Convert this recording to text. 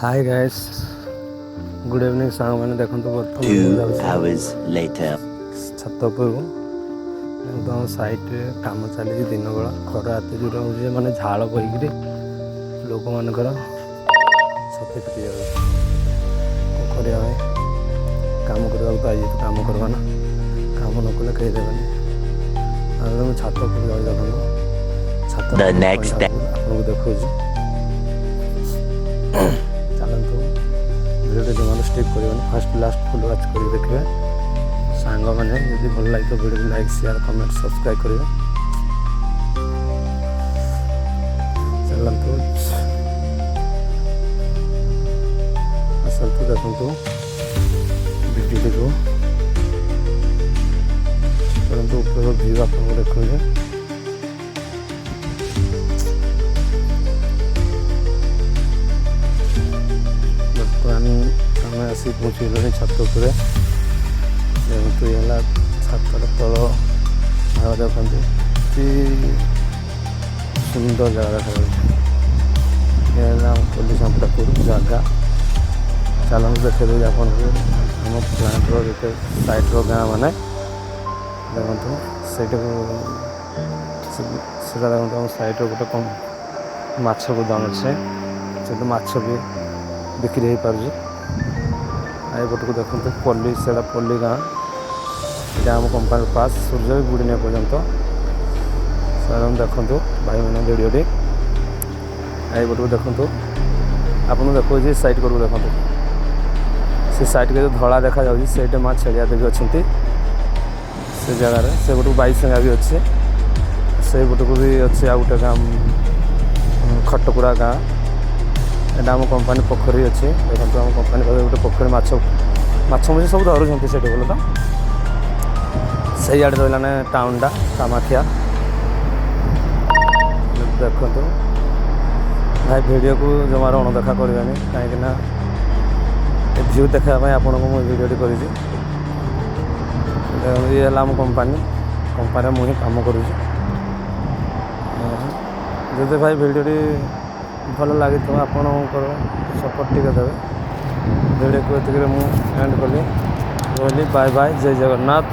ହାଏ guys, good evening ସାଙ୍ଗମାନେ। ଦେଖନ୍ତୁ, ବର୍ତ୍ତମାନ ମୁଁ Two ଯାଉଛି hours later. ଛାତ ଉପରକୁ। ଦେଖନ୍ତୁ, ଆମ ସାଇଡ଼ରେ କାମ ଚାଲିଛି। ଦିନ ବେଳା ଖରା ଏତେ ଜୋର ହେଉଛି ଯେ ମାନେ ଝାଳ ବହିକିରି ଲୋକମାନଙ୍କର ଛାତି ଫିଟି ଯାଉଛି। କ'ଣ କରିବା ଭାଇ, କାମ କରିବାକୁ ତ ଆଜି ତ କାମ କରିବା ନା, କାମ ନ କଲେ କେହି ଦେବେନି। ଆଉ ମୁଁ ଛାତ ଉପରକୁ ଯାଉଛି। ଦେଖନ୍ତୁ ଛାତ The next day. ଆପଣଙ୍କୁ ଦେଖାଉଛି। ଚାଲନ୍ତୁ, ଭିଡ଼ିଓଟି ଜମାରୁ ସ୍କିପ୍ କରିବେନି, ଫାଷ୍ଟ ଲାଷ୍ଟ ଫୁଲ୍ ୱାଚ୍ କରିକି ଦେଖିବେ ସାଙ୍ଗମାନେ। ଯଦି ଭଲ ଲାଗିଥିବ ଭିଡ଼ିଓକୁ ଲାଇକ୍, ସେୟାର, କମେଣ୍ଟ, ସବସ୍କ୍ରାଇବ୍ କରିବେ। ଚାଲନ୍ତୁ, ଆସନ୍ତୁ, ଦେଖନ୍ତୁ ଭିଡ଼ିଓଟିକୁ। ଚାଲନ୍ତୁ, ଉପର ଭିଉ ଆପଣଙ୍କୁ ଦେଖାଉଛି। ବର୍ତ୍ତମାନ ଆମେ ଆସି ପହଞ୍ଚିଗଲୁଣି ଛାତ ଉପରେ। ଦେଖନ୍ତୁ, ଇଏ ହେଲା ଛାତର ତଳ ଭାଗ। ଦେଖନ୍ତୁ, କି ସୁନ୍ଦର ଜାଗା ଦେଖାଯାଉଛି। ଇଏ ହେଲା ଆମ ପୋଲିସ ସମ୍ପଦପୁର ଜାଗା। ଚାଲନ୍ତୁ, ଦେଖେଇଦେଉଛି ଆପଣଙ୍କୁ ଆମ ପ୍ଲାଣ୍ଟର ଯେତେ ସାଇଡ଼ର ଗାଁ ମାନେ। ଦେଖନ୍ତୁ ସେଇଟାକୁ, ସେଟା ଦେଖନ୍ତୁ, ଆମ ସାଇଡ଼ର ଗୋଟେ କମ୍ ମାଛ ଗୋଦାମ ଅଛି। ସେଠି ମାଛ ବି ବିକ୍ରି ହେଇପାରୁଛି। ଆଉ ଏପଟକୁ ଦେଖନ୍ତୁ ପଲ୍ଲୀ, ସେଇଟା ପଲ୍ଲୀ ଗାଁ। ଏଇଟା ଆମ କମ୍ପାନୀ ପାସ୍। ସୂର୍ଯ୍ୟ ବି ବୁଡ଼ିନି ପର୍ଯ୍ୟନ୍ତ। ସାର୍, ଦେଖନ୍ତୁ ଭାଇମାନେ ଭିଡ଼ିଓଟି। ଆଉ ଏପଟକୁ ଦେଖନ୍ତୁ, ଆପଣଙ୍କୁ ଦେଖାଉଛି। ସାଇଡ଼୍ କରକୁ ଦେଖନ୍ତୁ, ସେ ସାଇଡ଼୍ରେ ଯେଉଁ ଧଳା ଦେଖାଯାଉଛି, ସେଇଟା ମା ଛେଳିଆ ଦେବୀ ଅଛନ୍ତି ସେ ଜାଗାରେ। ସେପଟକୁ ବାଇସଙ୍ଗା ବି ଅଛି, ସେଇପଟକୁ ବି ଅଛି ଆଉ ଗୋଟେ ଗାଁ, ଖଟକୁଡ଼ା ଗାଁ। ଏଇଟା ଆମ କମ୍ପାନୀ ପୋଖରୀ ଅଛି। ଦେଖନ୍ତୁ, ଆମ କମ୍ପାନୀ ପାଖରେ ଗୋଟେ ପୋଖରୀ, ମାଛ ମାଛ ମୁଛି ସବୁ ଧରୁଛନ୍ତି ସେଠି। ବୋଲେ ତ ସେଇଆଡ଼େ ରହିଲାନେ ଟାଉନଟା କାମାକ୍ଷା। ଦେଖନ୍ତୁ ଭାଇ, ଭିଡ଼ିଓକୁ ଜମାରୁ ଅଣଦେଖା କରିବେନି, କାହିଁକିନା ଏ ଭିଉ ଦେଖାଇବା ପାଇଁ ଆପଣଙ୍କୁ ମୁଁ ଭିଡ଼ିଓଟି କରିଛି। ଦେଖନ୍ତୁ, ଇଏ ହେଲା ଆମ କମ୍ପାନୀ। କମ୍ପାନୀରେ ମୁଁ ହିଁ କାମ କରୁଛି। ଯଦି ଭାଇ ଭିଡ଼ିଓଟି ଭଲ ଲାଗିଥିବ, ଆପଣଙ୍କର ସପୋର୍ଟ ଟିକେ ଦେବେ। ଭିଡ଼ିଓକୁ ଏତିକିରେ ମୁଁ ଏଣ୍ଡ କଲି, ରହିଲି। ବାଏ ବାଏ, ଜୟ ଜଗନ୍ନାଥ।